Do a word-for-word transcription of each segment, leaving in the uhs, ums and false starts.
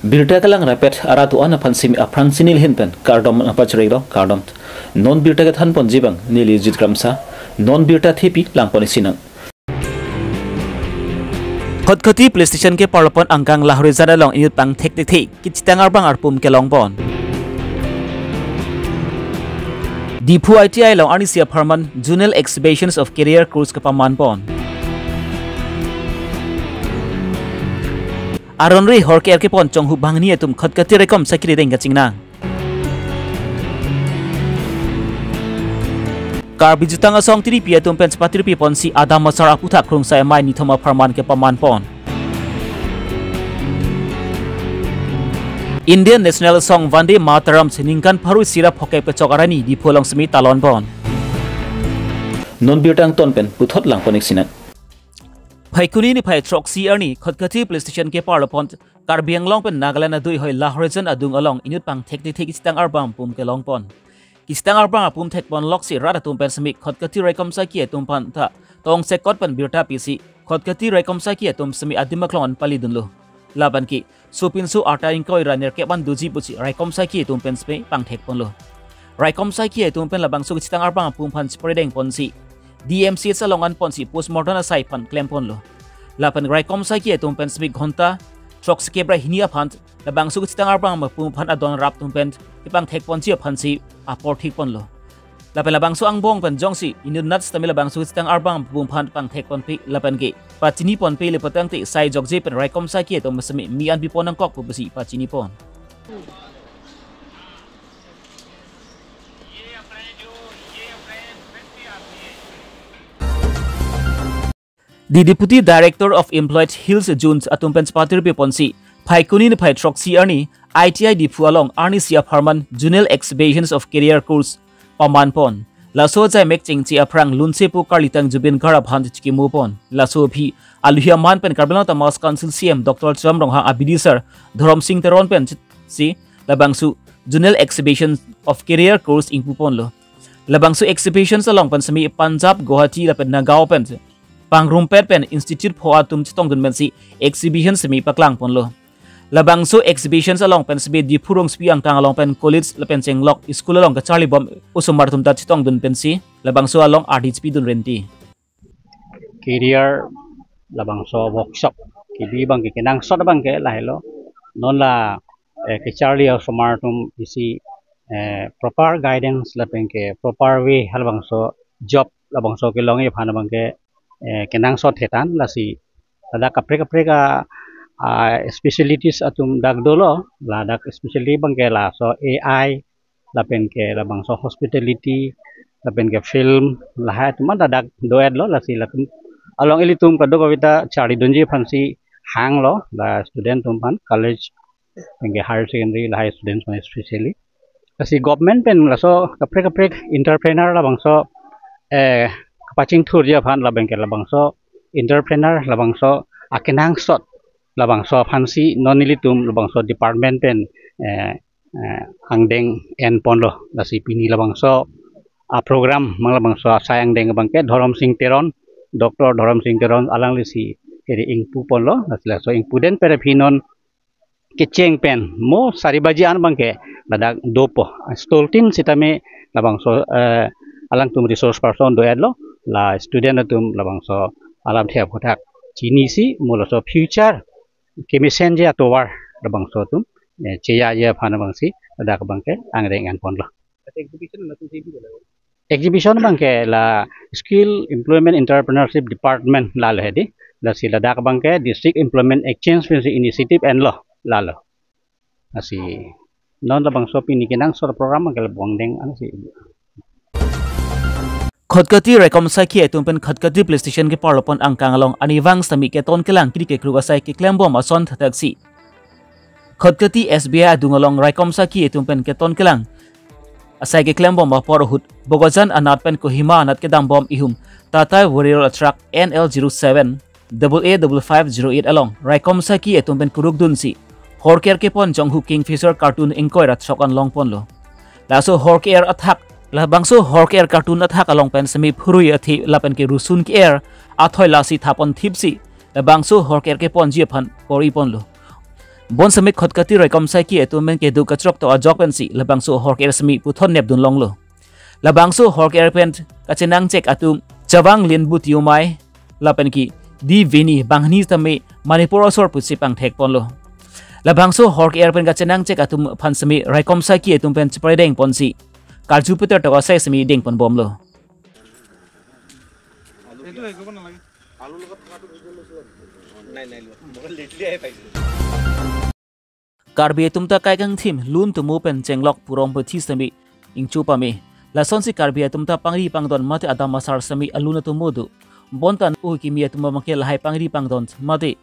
Birta kelang rapet arat do-an aphan simi aphrang chinil hin pen kardom nangpachorelo, kardom. Non birta kethan ponji abang neli Jit Kramsa, non birta thepi lang pon isi nang. Khatkhati Police Station keparlo pon angkang Lahorijan along inut pangthek thekthe kechitang arbang arpum kelong pon. Diphu I T I along arnisi apharman Zonal Exhibitions of Career Course kepaman pon. Aron ri hor ke-er kepon chonghu banghini atum Khatkhati raikom sakiri deng kachingnang. Karbi jutang asong tiripi atum pen chepatirpi ponsi adam asar aputhak krungsai amei nithom apharman kepaman pon. Indian National Song Vande Mataram si ningkan pharo isi ra phongkep kechok arni Diphu along simi talon pon. Non birta angton pen puthot lang pon isi nang. Phaikuni niphai throksi arni Khatkhati Police Station keparlo pon Karbi Anglong pen Nagaland adui hoi Lahorijan adung along inut pangthek thekthe kechitang arbang arpum kelong pon. Kechitang arbang arpum thek pon loksi rat atum pen simi Khatkhati raikom sakhi atum aphan ta tongsekot pen birta pisi Khatkhati raikom sakhi atum simi adim aklong an palidunlo. Lapen ke sopinso arta ingkoi ra nerkep an doji pusi raikom sakhi atum pen simi pangthek ponlo. Raikom sakhi atum pen labangso kechitang arbang arpum aphan chepredeng ponsi D M C H along an ponsi postmortem asai aphan klem ponlo. Lapen raikom sakhi atum pen simi ghonta throksikep ra hini aphan labangso kechitang arbang arpum aphan adon rap atum pen kepangthek ponji aphansi apor thik ponlo. Lapen labangso angbong pen jongsi inut nat sitame labangso kechitang arbang arpum aphan pangthek ponpe lapen ke pachini ponpe le patangte sai jokje pen raikom sakhi atum simi mi an bipon nangkok pu pusi pachini pon. The Deputy Director of Employed Hills Zones atum pen chepatirpi ponsi Phaikuni niphai throksi arni I T I Diphu along arnisi apharman Zonal Exhibitions of Career Course paman pon. Laso ajaimek chengche aphrang lunsepo karlitang Zubeen Garg aphan chikimo pon. Laso aphi aluhi aman pen Karbi Anglong Autonomous Council C E M Doctor Tuliram Ronghang abidisar Dhorom Sing Teron pen si labangso Zonal Exhibition of Career Course ingpu ponlo. Labangso exhibitions along pen simi Punjab, Guwahati lapen Nagaon pen pangrumpet pen institute pho atum chetongdun pensi exhibition simi paklang ponlo. Labangso exhibitions along pen simi Diphu rongsopi angkang along pen college lapen chenglok school along kacharli bom osomar atum ta chetongdun pensi labangso along ardi chepidun renti. Career labangso workshop kebi abangke kenangsot abangke lahelo. Non la, eh, kacharli osomar atum isi, eh, proper guidance lapen ke proper way halabangso job labangso kelongji aphan abangke, eh, kenangsot thetan lasi ladak kaprek kaprek a, a specialities atum dak dolo, ladak speciality abangke laso A I lapen ke labangso hospitality lapen ke film lahai atum ladak do-etlo lasi latum along ilitum kadokave ta charlidunji aphansi hanglo la student atum aphan college lapen ke higher secondary lahai students aphan especially. Lasi government pen laso kaprek kaprek entrepreneur labangso, eh, kapachingthurji aphan lapen ke labangso entrepreneur labangso akenangsot labangso aphansi non ilitum labangso department pen, eh, eh, angdeng en ponlo. Lasi pini labangso a program mang labangso asai angdeng abangke Dhorom Sing Teron, Doctor Dhorom Sing Teron alanglisi kiri ingpu ponlo. Lasi laso ingpuden pen aphi non kecheng pen mo sari baji an abangke ladak dopo. Stall tin sitame labangso, eh, alangtum resource person do-etlo, la student atum labangso alamthe aphuthak chinisi mo laso future kemesenji atovar labangso atum, eh, cheyaji aphan abangsi ladak abangke angdeng en ponlo. Exhibition abangke la Skill Employment Entrepreneurship Department lalo hedi. Lasi ladak abangke District Employment Exchange pensi initiative enlo lalo. Lasi non labangso pini kenangsot program abangke labang deng ansi. Khatkhati raikom sakhi atum pen Khatkhati Police Station keparlo pon angkang along arnivang sitame keton kelang kiri kekruk asai keklem bom ason thataksi Khatkhati S B I adung along raikom sakhi atum pen keton kelang asai keklem bom apor ahut Bokajan anat pen Kohima anat kedam bom ihum Tata Warrior truck N L zero seven double A double five zero eight along raikom sakhi atum pen kuruk dunsi hor ke-er kepon jonghu Kingfisher carton ingkoi ra throk an long ponlo. Laso hor ke-er athak, labangso hor ke-er carton athak along pen simi phurui athi lapen ke rusun ke-er athoi lasi thapon thipsi labangso hor ke-er keponji aphan kori ponlo. Bonseme Khatkhati raikom saiki atum pen kedo kachrok to ajok pensi labangso ahorker seme puthot nepdun longlo. Labangso ahorker pen kachenangchek atum Chavang Linbu Tiomai lapen ke Di Vini banghini tame Manipur asor pusi pangthek ponlo. Labangso ahorker pen kachenangchek atum aphan seme raikom saiki atum pen chepredeng ponsi karju puter to asai seme deng ponbomlo. Karbi atum ta kaikangthim lun tomo pen chenglok porom puthi seme ingchu pame. Lasonsi Karbi atum ta pangri pangdon mate adam asar seme alun atomo do. Bonta uhu kimi atum abangke lahai pangri pangdon mate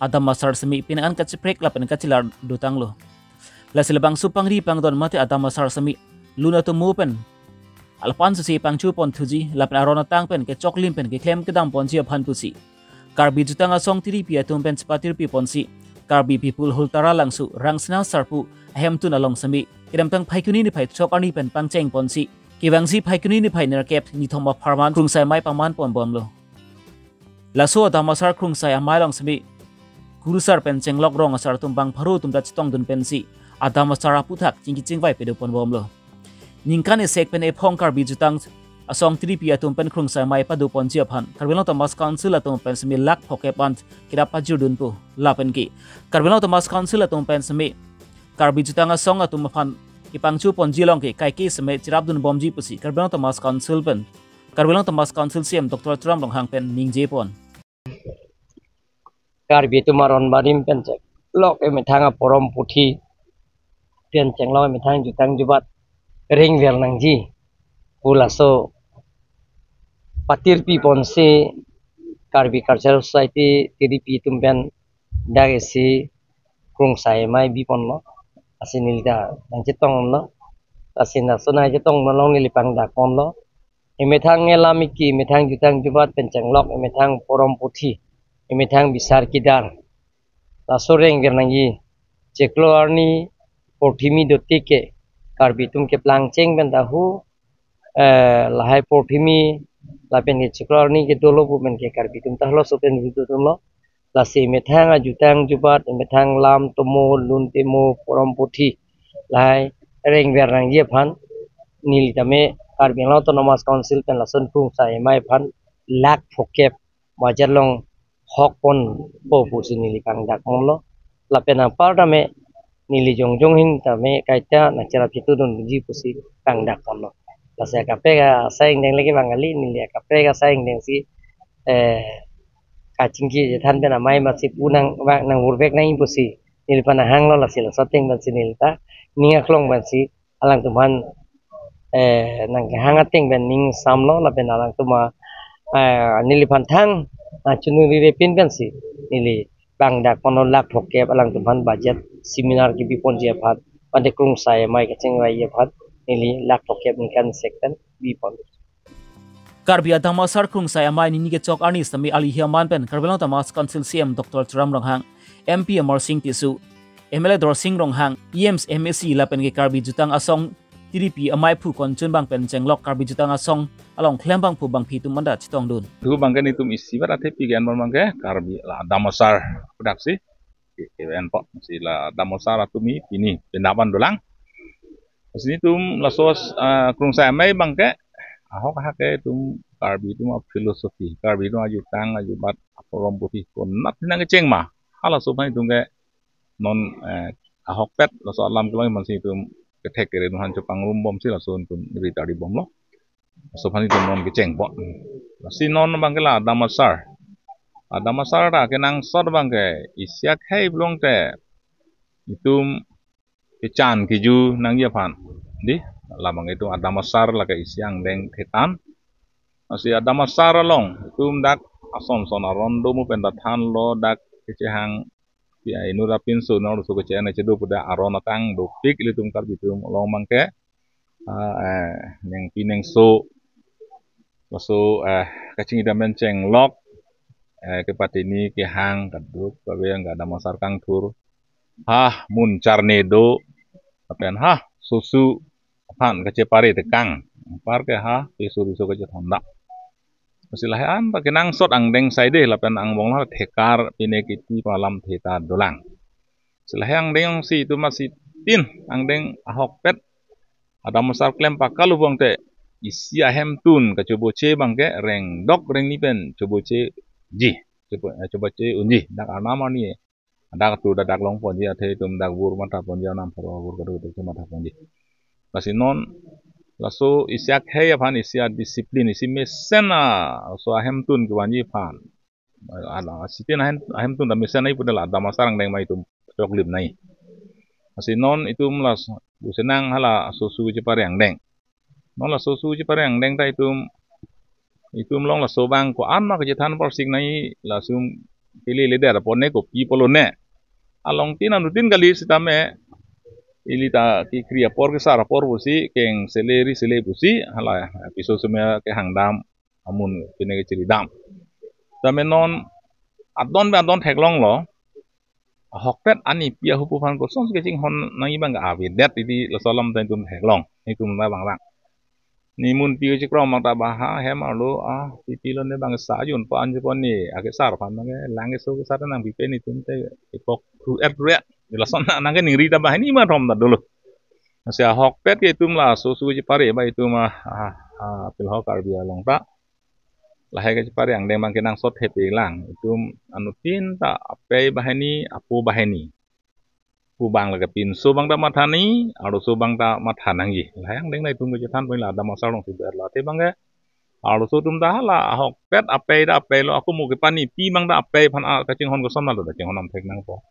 adam asar seme penang an kacheprek lapen kachelar dotanglo. Lasi labangso pangri pangdon mate adam asar seme lun atomo pen alpan susi pangchu pon thuji lapen aron atang pen kechoklim pen keklem kedam ponji aphan pusi Karbi Jutang Asong tiripi atum pen chepatirpi ponsi Karbi People Hall Taralangso Rangsina Sarpo ahemtun along seme kedamtang Phaikuni niphai chok arni pen pangcheng ponsi kevangji Phaikuni niphai nerkep nithom apharman Krungsai Amei paman ponbomlo. Laso adam asar Krungsai Amei along seme kurusar pen chenglok rong asar atum bang pharo atum ta chetongdun pensi adam asar aputhak chingki chingvai pedo ponbomlo. Ningkan isek pen ephong Karbi Jutang Asong tiripi atum pen Krungsai Amei pado ponji aphan Karbi Anglong Autonomous Council atum pen seme lakh phokep an kedap pajirdunpo lapen ke Karbi Anglong Autonomous Council atum pen seme Karbi Jutang Asong atum aphan kepangchu ponji along ke kaike seme cherapdunbomji pusi Karbi Anglong Autonomous Council pen Karbi Anglong Autonomous Council C E M Doctor Tuliram Ronghang pen ningje pon. Karbi atum aron barim pen chenglok emethang aporom puthi pen chenglok emethang jutang jubat rengver nangji pu laso patirpi ponsi Karbi Cultural Society tiripi atum pen dak isi Krungsai Amei bi ponlo. Lasi neli ta nangchetonglo. Lasi laso nangchetong along neli pangdak ponlo. Emethang elam iki, emethang jutang jubat pen chenglok, emethang porom puthi, emethang bisar kidar, laso rengver nangji. Chiklo arni porthimi dotik ke Karbi atum keplang cheng pen ta hu, eh, lahai porthimi lapen ke chiklo arni ke dolo pu pen ke Karbi atum ta halaso pen ru dodunlo. Lasi emethang ajutang jubat, emethang lam tomo, lun tomo, porom puthi, lahai rengver nangji aphan neli tame Karbi Anglong Autonomous Council pen lason Krungsai Amei aphan lakh phokep budget along hok ponpo pusi neli pangdak ponlo. Lapen anpar tame neli jongjong ahin tame kaita nangcherap chetudunji pusi pangdak ponlo. Lasi akaprek asai angdeng lake bang kali, neli akaprek asai angdeng si, eh, kachingki chethan pen amei masi pu nang, bang nang vurvek nang pusi neliphan nang hanglo. Lasi laso ateng pensi neli ta ning aklong pensi alangtum aphan, eh, nangkehang ateng pen ning samlo lapen alangtum a, eh, neliphan thang, ah, chunuri repin pensi neli pangdak ponlo lakh phokep alangtum aphan budget seminar kebi ponji aphan, mate Krungsai Amei kachingvai aphan neli lakh phokep ningkan isek pen bi pon. Karbi adam asar Krungsai Amei nini kechok arni sitame ali ahi aman pen Karbi Anglong Autonomous Council C E M Doctor Tuliram Ronghang, M P Amarsing Tisso, M L A Dorsing Ronghang, E Ms, M A C lapen ke Karbi Jutang Asong tiripi amei aphu konchun bang pen chenglok Karbi Jutang Asong along klembangpo bangphi atum anta chetongdun. Thu bangke netum isivet athepi ke-en bang bangke Karbi la adam asar pudaksi ke-en po, si la adam asar atum i pini penap an dolang. Lasi netum laso, ah, Krungsai Amei bangke ahok ahak ke itum Karbi atum a-philosophy, Karbi atum ajutang ajubat aporom puthi konat nangkecheng ma, halaso aphan itum ke non, eh, ahokpet laso alam kelong iman si itum kethek kere nuhan chepangrumbomsi laso itum ritari bomlo. Laso aphan itum non kecheng po. Lasi non bangke la adam asar. Adam asar ta kenangsot bangke isi akhei pulote itum kechan keju nangji aphan. Di, labang itum adam asar lake isi angdeng thetan. Lasi adam asar along itum dak ason son aron domo pen ta thanlo, dak kechehang pi a inut apinso nor so kechehang chedo pu dak aron atang dopik ilitum Karbi atum along bangke, ah, eh, nengpi nengso, laso, eh, kachingki dam pen chenglok, eh, kepatini kehang kaduk pabeng ka adam asar kangthur, ha mun charne do, lapen ha susu aphan kachepare tekang, anpar ke ha piso riso kachethondak. Lasi lahai an ta kenangsot angdeng saide lapen angbong la thekar pine kiti pu alam theta dolang. Lahai angdeng si itum masi tin angdeng ahokpet Adam Asar klem pakal ubong te isi ahemtun kachoboche abangke rengdok rengni pen chobocheji, chobo-, eh, choboche unji, dak arnam arni, dak tu dak longponji, athe itum dak bur mathaponji, anam pharo bur kadu tu mathaponji. Lasi non laso isi akhei aphan, isi adisiplin, isi mesen a, laso ahemtun kevanji aphan, ala, sitin ahem, ahemtun ta mesen ai pudala Adam Asar angdeng ma itum choklip nai. Lasi non itum laso, busenang hala sosu chepare angdeng. Non laso sosu chepare angdeng ta itum, itum along laso abang ko-an ma kachethan parsik nai, laso pili leader apor ne kopi pulo ne. Along tin anu tin kali sitame, ili ta kekri apor kesar apor pusi keng sele ri sele pusi hala piso sumel kehang dam amun pine kechiri dam. Tame non adon be adon theklonglo. Ahokpet anipi ahupo aphan kosonsi kachinghon nangji abang avedet, iti laso alam ta itum theklong, itum ta bang bang. Nimun pi chikrom abang ta baha hem arlo, ah, pipi lo ne bang sa jun pa anju pon ni, ake sar aphan nangke lang keso kesar nangpipe, nitum te ipok ru et ru et. Lason nangke ningri ta bahani ma thom ta dolo. Lasi ahokpet ke itum laso sosu chepare ba itum a, a, a, pilho Karbi along ta. Lahai kachepare angdeng abang kenangsot hepe lang. Itum anuttin ta apei bahani, apo bahani. Pu abang lake pinso abang ta matha nangji, arloso abang ta matha nangji. Lahai angdeng ta itum kachethan pon la Adam Asar alongsi ber la. Te abangke arloso atum ta hala ahokpet apei ta apei lo, ako mo kepanipi abang ta apei aphan a kachinghon koson ma lo ta chinghon nam thek nangpo.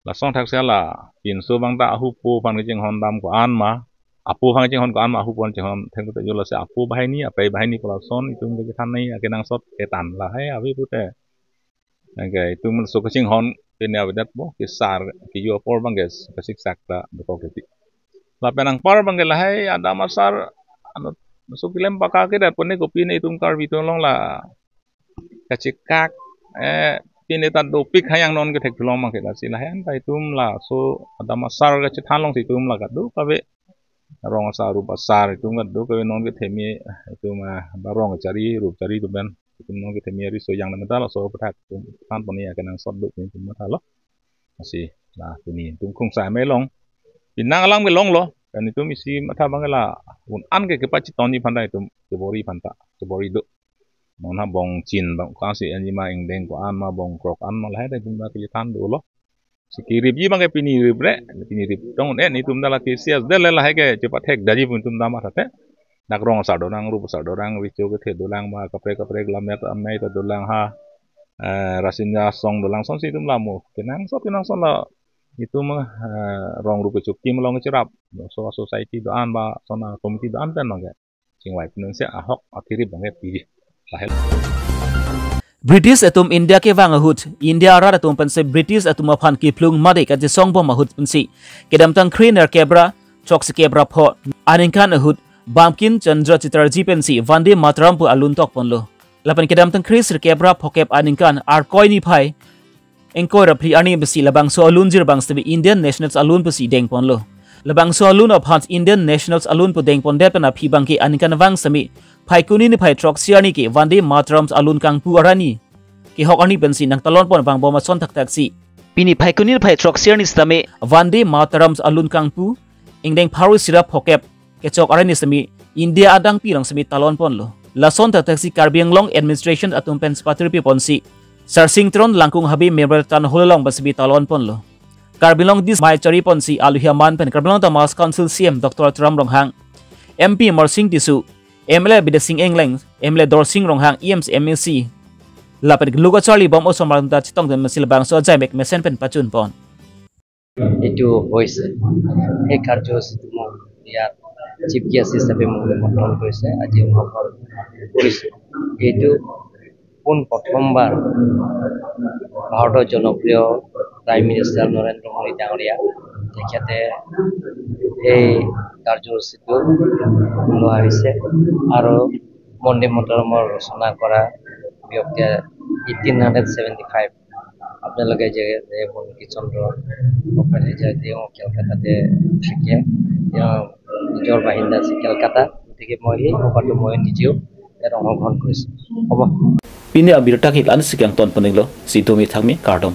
Lason thaksi hala pinso abang ta ahupo aphan kachinghon dam ko-an ma, apo aphan kachinghon ko-an ma, ahupo aphan chinghon thek ta jo, lasi apo bahani, apei bahani pu lason itum kachethan nangji akenangsot etan lahai ave pute. Nangke itum laso kachinghon pine avedet bo, kesar keju apor abangke kasiksak ta dokok titi. Lapen anpar abangke lahai Adam Asar anu, laso klem pakal kedet pon ne kopi ne itum Karbi atum along la kachekak, eh, pine ta dopik hayang non kethek thulong abangke, lasi lahai an ta itum laso Adam Asar kachethan alongsi itum la kadokave rong asar, rup asar, itum kadokave non kethemi, itum, ah, barong chari, rup chari atum pen itum non kethemi ari so yang na meta laso aputhak itum than pon ni akenangsot do itum mathalo. Lasi la pini itum khungsa me long, penang alam ke longlo, pen itum isi matha abang la un an ke kepachitonji aphan ta itum chebori aphan ta, chebori do. Non ha bong chin bang kasi anji ma ingdeng ko-an ma bong krok an ma lahai ta itum ta kachethan dolo. Si keripji abangke pini rip re, pini rip tong ne, nitum ta la K C S del lahai ke chepathek daji pu itum ta matha te. Dak rong asar dolang, rup asar dolang, richo kethe dolang, ma kaprek kaprek lammet amei ta dolang ha. Eh, Rasinja Song dolang, sonsi itum la mo. Kenangsot, kenangsot la itum, eh, rong rup kecho kim along cherap. So society do-an ba, sona committee do-an pen abangke chingvai pinun se ahok athirip abangke piji. Lahai. British atum India kevang ahut, India arat atum pensi British atum aphan kephlung mate kachesong bom ahut pensi kedamtang kre nerkep ra throksi kep ra pho aningkan ahut Bankim Chandra Chatterjee pensi Vande Mataram pu alun tok ponlo. Lapen kedamtang kre sirkep ra phokep aningkan Arkoi niphai ingkoi ra phli arni pensi labangso alunjir abang sitame Indian Nationals alun pusi deng ponlo. Labangso alun aphan Indian Nationals alun pu deng pondet pen aphi abangke aningkanvang sitame Phaikuni niphai throksi arni ke Vande Mataram alun kangpu arni kehok arni pensi nangtalon pon vangbom ason thakthak si. Pini Phaikuni niphai throksi arni sitame Vande Mataram alun kangpu ingdeng pharo isi ra phokep kechok arni sitame India adangpi along sitame talon ponlo. Lason thakthak si Karbi Anglong administration atum pen patirpi ponsi Sarsing Teron Langkung Habe Memorial Town Hall along pen sitame talon ponlo. Karbi Anglong District mai chari ponsi alohi aman pen Karbi Anglong Autonomous Council C E M Doctor Tuliram Ronghang, M P Amarsing Tisso, M L A Bidya Sing Engleng, M L A Dorsing Ronghang, E M C, M A C, lapen kelo kacharli bom osomar atum ta chetong den mesi labangso ajaimek mesen pen pachun pon. এইটো হৈছে। সেই কাৰ্যসূচীটো মই ইয়াত chief guest হিচাপে মোক নিমন্ত্ৰণ কৰিছে, আজি অনুভৱ কৰিছোঁ। এইটো পোন প্ৰথমবাৰ ভাৰতৰ জনপ্ৰিয় প্ৰাইম মিনিষ্টাৰ নৰেন্দ্ৰ মোদী ডাঙৰীয়া, তেখেতে এই কাৰ্যসূচীটো লোৱা হৈছে আৰু বন্দে মাতৰমৰ ৰচনা কৰা ব্যক্তিয়ে এইটিন হাণ্ড্ৰেড ছেভেণ্টি ফাইভ আপোনালোকে যে, যে বংকিম চন্দ্ৰ ভূপেন হাজৰিকা, তেওঁ কেলকাতাতে থাকে, তেওঁ নিজৰ বাসিন্দা আছে কেলকাতা, গতিকে মই সেই সভাটো মই নিজেও ইয়াত অংশগ্ৰহণ কৰিছোঁ। হ'ব। Pini abirta ke la-an si kangton poninglo, si domi thangmi kardom.